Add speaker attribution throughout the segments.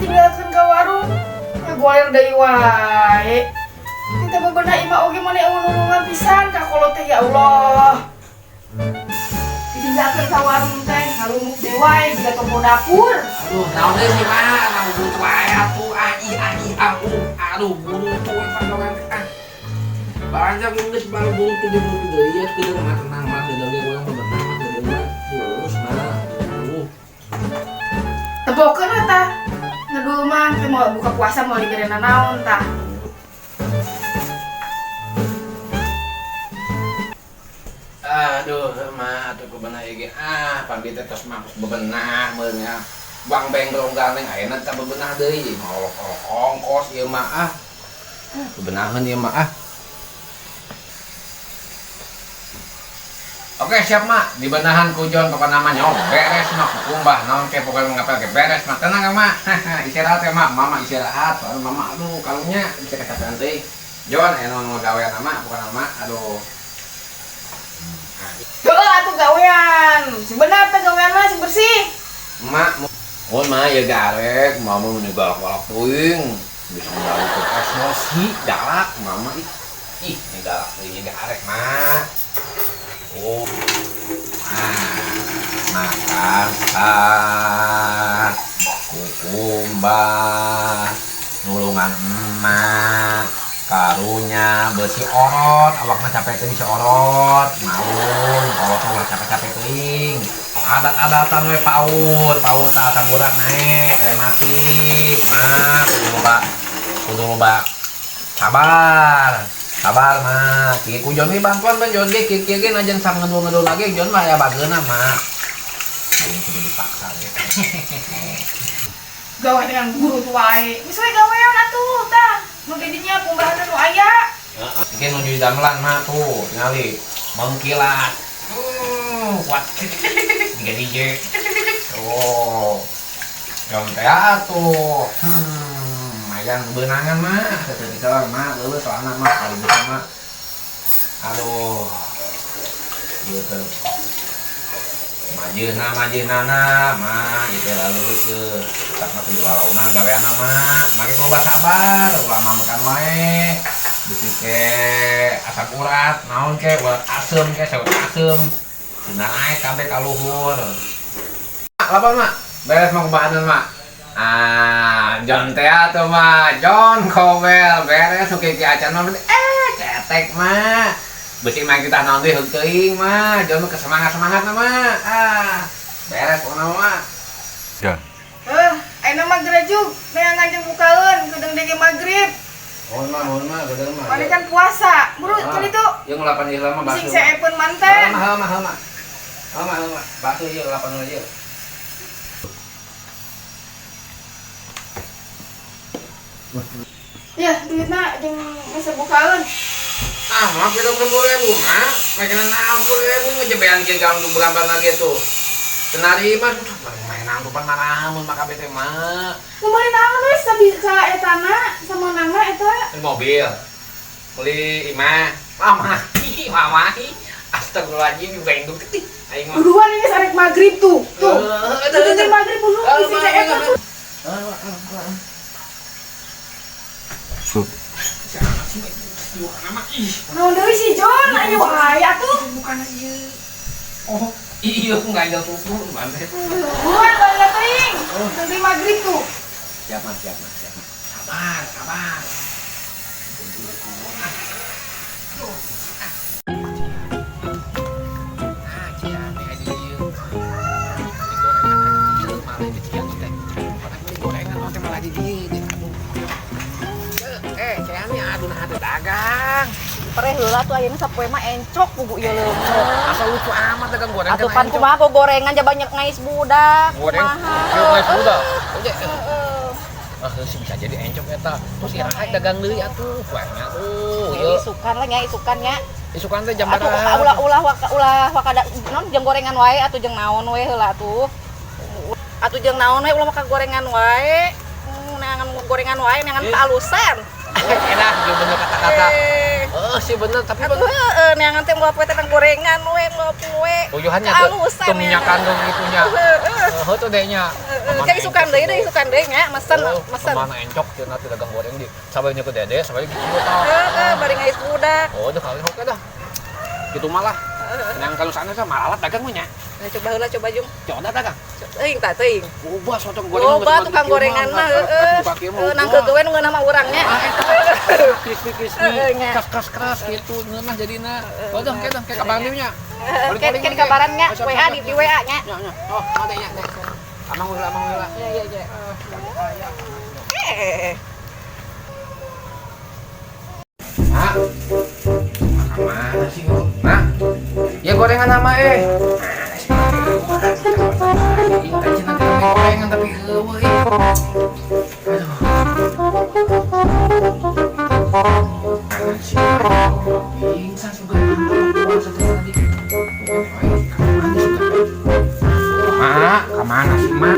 Speaker 1: Ditinggalkeun ka warung. Ngagoler deui wae. Kita bebenah imah oge mana nulungan pisan ka kolot teh, ya Allah. Ditinggalkeun ka warung teh ngarumuk deui wae jiga toko dapur.
Speaker 2: Aduh, naon deui sih mah, ngabuburit wae atuh, ah ih ah ih ah aduh burutu we pagawean teh ah. Banyak geus baru burutu deui burutu deui ya teu mah tenang mah teu deui urang bebenah mah teu deui mah. Terus mah. Aduh.
Speaker 1: Tebokeun we tah. Ngedul mah teh mau buka puasa mau dibere naon tah.
Speaker 2: Aduh, mah atuh bebenah ieu ge ah, pambi teh tos mah bebenah meureun nya. Bang beng gandeng ayeuna teh bebenah deui, ngolok-olok ongkos ieu mah ah. Bebenaheun ieu mah ah. Oke siap mak, dibenahan ku Jon pokokna mah nyong beres mak kukumbah naon ke pokoknya ngapel ke beres mak tenang ya mak. Istirahat ya mak, mama istirahat soalnya mama aduh kalunya bisa kecapean teh. Jon aya nu gawean mak pokokna mak aduh.
Speaker 1: Heuh atuh gawean. Sing bener teh gawean mah sing bersih.
Speaker 2: Mak, oh mah ya garek, mama mun galak-galak teuing. Bisa ngalikeun emosi galak mama ih. Ih, ini galak teuing garek mak. Oh. Ah, makan sah, kukumbah, nulungan emak, karunya besi orot, awakna capek teuing si orot, malun, kolot mah ulah capek-capek teuing. Adat-adatan we paut, paut tah asam urat naek, rematik, mah kudu loba sabar. Sabar mah, kieu ku Jon we bantuan ban Jon ge kieu kieu ge najan sang ngedul-ngedul lagi Jon mah aya bageuna mah. Ini kudu dipaksa ge.
Speaker 1: Gawe dengan guru wae. Geus we gawean atuh tah. Nu di dinya kumbahan nu aya.
Speaker 2: Heeh. Iki nuju damelan mah tuh, tingali mengkilat. Kuat. Jiga DJ. Tuh. Jon teh atuh. Lumayan beunangan mah, teu bisa mah, leuleus soalna mah kali bisa mah. Aduh. Ieu teh. Majeuna majeunana mah ieu teh leuleus teu. Tak mah kudu lalauna gaweanna mah. Make kudu sabar, ulah mambekan wae. Bisi ke asam urat, naon ke urat asem ke sawet asem. Cenah naek kabeh ka luhur. Lapan mak, beres mah kumaha mak. Ah, John teh atuh mah, John Kobel beres oke ki acan mah cetek mah. Beusi mah kita naon deui heug teuing mah, John mah kesemangat-semangat mah. Ah, beres pokona mah.
Speaker 3: Ya.
Speaker 1: Heuh, ayeuna mah gerejug neangan jeung bukaeun kedeung dege magrib.
Speaker 2: Mohon mah, mohon mah, gedeung mah.
Speaker 1: Mane kan puasa. Buru kan itu.
Speaker 2: Jeung 8 ieu mah
Speaker 1: Sing seepeun manten.
Speaker 2: Heuh mah, heuh mah. Heuh mah, heuh mah. Bakso ieu 8 ieu.
Speaker 1: Ya, duitna jeung geus bukaeun.
Speaker 2: Ah, mah 30.000 mah. Makanan 60.000 ngejebean kieu gaung begambar lagi tuh. Tenari mah tuh main angkupan marah mun maka bete mah.
Speaker 1: Kumaha naon we sabi ka etana sama nangna eta?
Speaker 2: Beli mobil. Beli imah. Mama, mama. Astagfirullahaladzim, juga induk teh. Aing mah.
Speaker 1: Buruan ini arek magrib tuh. Tuh. Tuh magrib buru bisi teh eta tuh. Naon deui si Jon, ayo wae atuh.
Speaker 2: Bukan ieu. Oh, iya aku ngajal suku mana.
Speaker 1: Buruan balik teuing. Teuing magrib tuh.
Speaker 2: Siap mah, siap mah, siap mah. Sabar, sabar. Ah, ciane aja ieu. Beli gorengan aja ieu, malah di ciane teh. Orang beli gorengan teh malah di dieu. Aduh. Ciane aduh nah teh dagang.
Speaker 4: Pereh heula tuh ayeuna sapoe mah encok bubu ieu leuweung.
Speaker 2: Asa lucu amat dagang gorengan.
Speaker 4: Atuh pan kumaha go gorengan ja banyak ngais budak.
Speaker 2: Goreng.
Speaker 4: Kumaha?
Speaker 2: Ngais budak.
Speaker 4: Heeh.
Speaker 2: Ah, sih bisa jadi encok eta. Terus iraha dagang deui atuh, kuenya tuh.
Speaker 4: Ya isukan lah nya, isukan nya.
Speaker 2: Isukan teh jam
Speaker 4: Atuh
Speaker 2: berapa?
Speaker 4: ulah ulah waka non jeung gorengan wae atuh jeung naon we heula atuh. Atuh jeung naon we ulah waka gorengan wae. Neangan gorengan wae neangan kaalusan.
Speaker 2: Enak jeung bener kata-kata. Heeh sih bener tapi
Speaker 4: Atuh heeh neangan teh moal poe teh gorengan we moal poe.
Speaker 2: Tujuannya tuh minyak kandung gitunya. Heeh tuh deh nya.
Speaker 4: Kayak isukan deui deh isukan deui nya mesen mesen.
Speaker 2: Kemana encok cenah teh dagang goreng di sabaya ke dede sabaya gitu tah.
Speaker 4: Heeh bari ngais budak.
Speaker 2: Oh udah kali oke dah. Gitu malah. Yang kalau sana sama alat dagang mah nya.
Speaker 4: Nah, coba heula coba jung.
Speaker 2: Coba dagang.
Speaker 4: Teuing tah teuing.
Speaker 2: Loba soto gorengan.
Speaker 4: Loba tukang gorengan mah heeh. Nangkeuk we nu ngeunah mah urang nya.
Speaker 2: Crispy-crispy, keras-keras gitu ngeunah jadina. Oh dah, kayak dah, kayak kabaran nya.
Speaker 4: Kayak kabaran nya, WA di WA nya.
Speaker 2: Nya nya. Oh, ada nya. Amang heula, amang heula.
Speaker 4: Ya ya ya.
Speaker 2: Mak. Mana sih lu? Mak. Ya gorengan nama eh. Gorengan tapi eueuh. Aduh. Pingsan suka puasa tadi. Mak, kemana sih, Mak?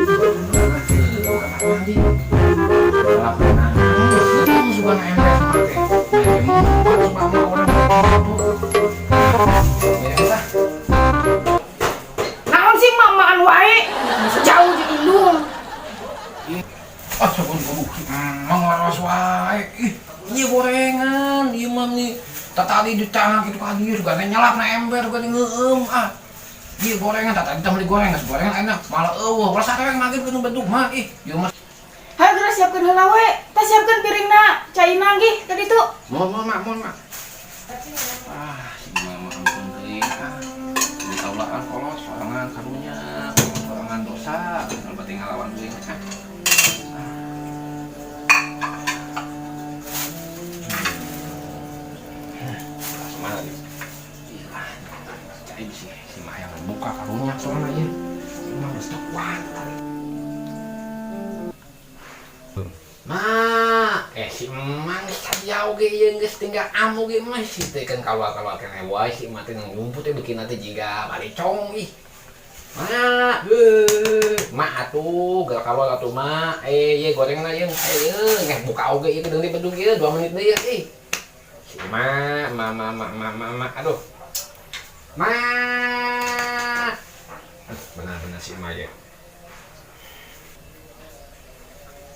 Speaker 1: Naon sih mamaan wae? Jauh jeung indung.
Speaker 2: Ah, emang laras wae. Ih, ieu gorengan, ieu mah nih. Tadi ditangak gitu kan ieu suka nyelap na ember suka ngeueum ah. Ieu gorengan tadi teh meuli gorengan, gorengan enak, malah eueuh. Ulah sareng makin kudu bedug mah ih. Ieu mah.
Speaker 1: Hayo geura siapkeun heula we. Tah siapkeun piringna, caina gih ka ditu.
Speaker 2: Mohon mak, mohon mak. Ah, si mama ampun teuing ah. Di kaulaan kolot sorangan karunya, sorangan dosa, kalau bating ngalawan teuing ah. Mana nih? Iya, cai sih si mah yang buka karunya soalnya ya. Mah geus kuat. Ma, si emang geus jauh ge ieu geus tinggal amu ge mah si teh kan kaluar-kaluar keneh wae si mah teh ngumput teh bikin teh jiga balicong ih. Ma, heuh, ma atuh geura kaluar atuh ma. Ye gorengan ieu ieu ngeh buka oge ieu deung di bedug ieu 2 menit deui ih. Si ma, ma ma ma ma ma, ma. Aduh. Ma. Benar-benar si ma ya.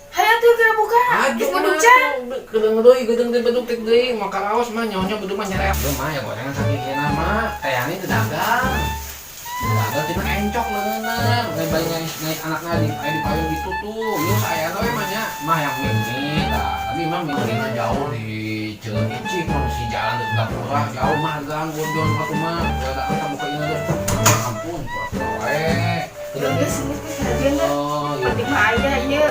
Speaker 1: Hayo tuh geura buka. Geus bedug can.
Speaker 2: Gedeung deui, gedeung deui bedug teh deui, maka raos mah nyonya bedug mah nyerep. Duh mah ya gorengan sakikena mah, teh ani teu dagang. Dagang cenah encok leungeunna, ngai bari ngais anakna di aya di payung gitu tuh. Ieu saayana we mah nya, mah yang mimi tah. Tapi mah mimina jauh di Ceuicing si jalan deuk gapura jauh mah dagang gondon ka mah. Da ka buka ieu teh. Ampun, pura wae.
Speaker 1: Geus geus kajian dah. Penting mah aya ieu.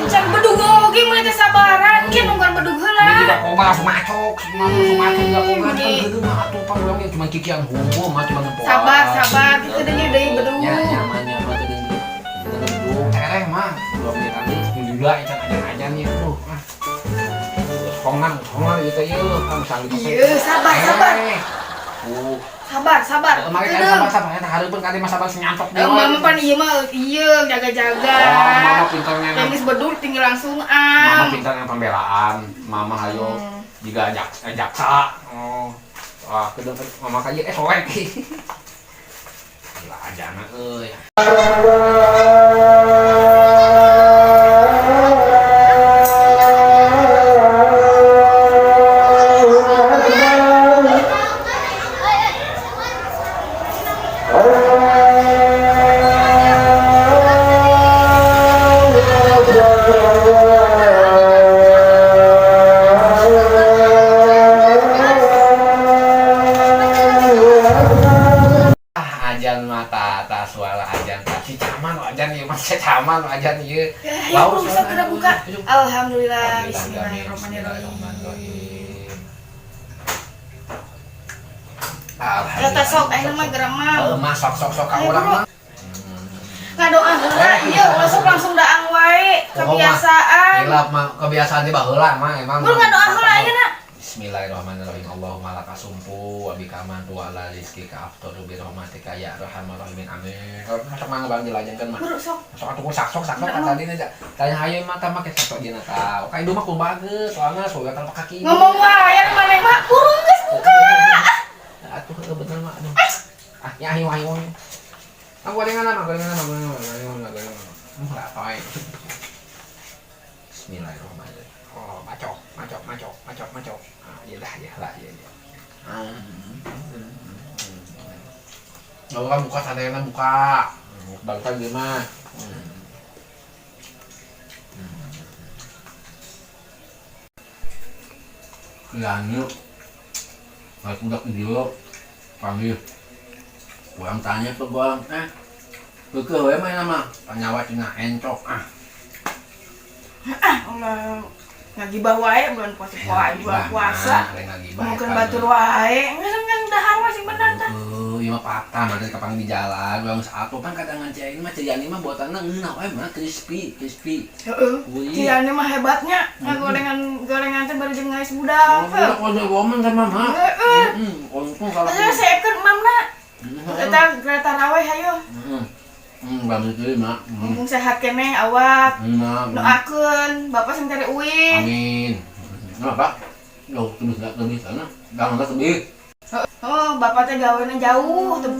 Speaker 1: Can bedug oge mah teh sabaran, kieu nungguan bedug heula.
Speaker 2: Ini juga koba langsung macok, langsung macok enggak koba kan geudeung mah atuh pan urang cuma kikian hukum mah cuma nempo.
Speaker 1: Sabar, sabar, kitu deui deui bedug.
Speaker 2: Nya nyaman nyaman teh deui. Bedug tereh mah 2 menit tadi alhamdulillah can ajan-ajan ieu tuh. Ah. Hongan, hongan ieu teh ieu kan sanggup.
Speaker 1: Ieu sabar, sabar. Sabar, sabar.
Speaker 2: Kemarin kan sabar, sabar. Eta hareupeun ka mah sabar senyantok deui.
Speaker 1: Mama pan ieu mah ieu jaga-jaga.
Speaker 2: Mama pintarnya.
Speaker 1: Yang geus bedul tinggal langsung am.
Speaker 2: Mama pintarnya pembelaan. Mama hayo jiga jaksa. Oh. Wah, kedeung mama ka ieu soek. Gila ajana euy. Ajan mata atas suara ajan si caman ajan ieu mah caman ajan ieu.
Speaker 1: Ayo bisa geura buka. Alhamdulillah bismillahirrahmanirrahim. Alhamdulillah. Sok ayeuna mah geura mah.
Speaker 2: Mah sok sok sok ka urang mah.
Speaker 1: Ngadoa heula ieu ulah sok langsung daang wae kebiasaan.
Speaker 2: Hilap mah kebiasaan di baheula mah emang.
Speaker 1: Bur ngadoa heula ayeuna.
Speaker 2: Bismillahirrahmanirrahim. Allahumma laka sumpu wa bika amantu wa ala rizqika aftaru bi rahmatika ya arhamar rahimin. Amin. Sok mangga bang dilajengkeun mah.
Speaker 1: Buru sok.
Speaker 2: Sok atuh sok sok sok kan tadi aja. Tanya hayu mah tah make sok dina tah. Ka ieu mah kumaha soalna surga tanpa kaki.
Speaker 1: Ngomong wae maneh mah buru geus buka.
Speaker 2: Atuh heuh bener mah aduh. Ah, ya hayu hayu. Ah, gorengan mah, gorengan mah, gorengan mah, gorengan mah, gorengan mah. Lah apa. Bismillahirrahmanirrahim. Oh, macok, macok, macok, macok, macok. Ah, iya lah, iya lah, iya, iya. Lalu kan buka sadayana buka. Bangsa dia mah. Lanjut. Balik budak dia panggil. Kurang tanya ke bang, kekeh we mah nama. Tanya wae cenah encok ah.
Speaker 1: Ah, Allah ngagibah wae bulan puasa wae, bulan puasa. Mungkin batur wae, geus ngan dahar mah sing bener tah.
Speaker 2: Heuh, ieu mah fakta mah kapan di jalan, urang atuh pan kadangan cai mah Ciriani mah buatanna ngeunah wae mah crispy, crispy.
Speaker 1: Heeh. Ciriani mah hebatnya, ngagorengan gorengan teh bari jeung ngais budak.
Speaker 2: Budak wae woman sama mah.
Speaker 1: Heeh.
Speaker 2: Untung kalau
Speaker 1: Terus seepkeun mamna. Eta kereta taraweh hayo.
Speaker 2: Heeh. Bagus deui mak.
Speaker 1: Mumpung sehat keneh awak. Doakeun bapak sing cari uih.
Speaker 2: Amin. Nah, Pak. Jauh lebih lebih sana. Jangan lebih.
Speaker 1: Oh, bapak teh gawena jauh tuh.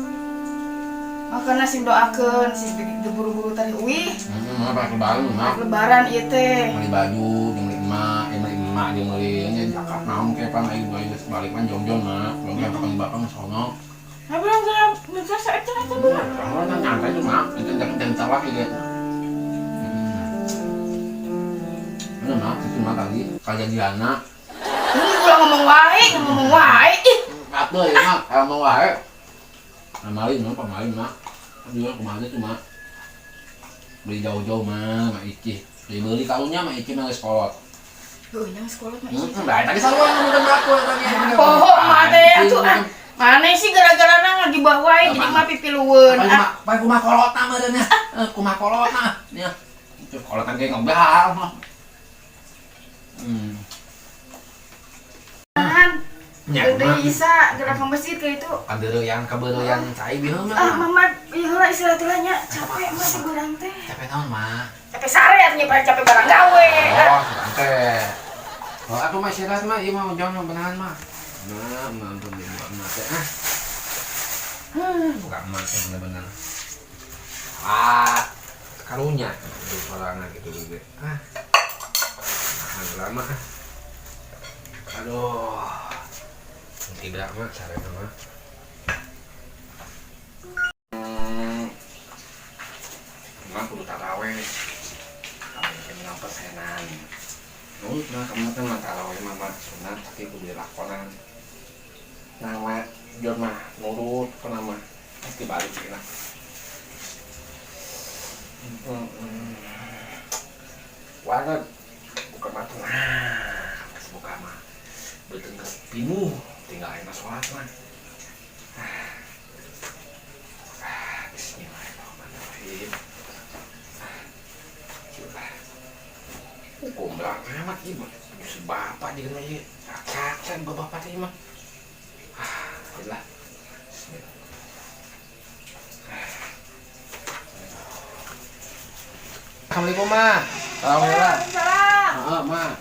Speaker 1: Makana sing doakeun sing buru-buru tadi uih.
Speaker 2: Heeh, Pak lebaran mah.
Speaker 1: Lebaran ieu teh.
Speaker 2: Meuli baju, jeung meuli emak, jeung meuli emak, jeung meuli nya zakat naon ke pan aing bae geus balik pan jongjon mah. Jongjon ka bapak geus sono.
Speaker 1: Nah, belum jalan, bisa eta eta belum.
Speaker 2: Kalau kan nyantai tuh mah, itu jangan jangan salah gitu. Mana mah, itu mah tadi kajadianna.
Speaker 1: Ini ulah ngomong wae, ngomong wae. Ih.
Speaker 2: Atuh ya mah, ngomong wae. Amali mah, pamali mah. Aduh, kumaha teh cuma beli jauh-jauh mah, mah Icih. Beli kalunya mah Icih mah geus kolot.
Speaker 1: Heuh, nya geus kolot mah Icih.
Speaker 2: Nah, tadi sarua ngomong aku tadi.
Speaker 1: Poho mah teh atuh ah. Mana sih gara-gara ngagibah wae jadi mah pipilueun.
Speaker 2: Ah, pa kumaha kolotna meureun nya. Kumaha kolotna. Nya. Itu kolotan ge ngobrol mah.
Speaker 1: Nya, gede isa gerak ke masjid kayak itu.
Speaker 2: Kabeureuyan kabeureuyan cai bieu mah.
Speaker 1: Ah, mama ieu heula istirahat heula nya. Capek mah si goreng teh.
Speaker 2: Capek naon mah?
Speaker 1: Capek sare atuh nya capek barang gawe.
Speaker 2: Oh, teh. Oh, atuh mah istirahat mah ieu mah jauh benahan mah. Nah, ampun deh buat emak teh. Ah. Buka emak teh bener-bener. Ah, karunya di sorangan gitu juga. Ah. Nahan lama ah. Aduh. Tidak mah sarena mah. Emang kudu taraweh. Taraweh menang pesenan. Nurut mah kamu teh mah taraweh mah mah sunat tapi kudu dilakonan. Nama Jon mah nurut apa nama pasti balik sih lah. Warna buka mata nah, pas buka mah beuteung geus pinuh, tinggal enak sholat mah. Bismillahirrahmanirrahim. Gomblang amat ieu mah. Si bapak jeung ieu raksasa bapak teh mah. Ah, bismillah. Assalamualaikum, Ma. Alhamdulillah.
Speaker 1: Waalaikumsalam.
Speaker 2: Heeh, Ma.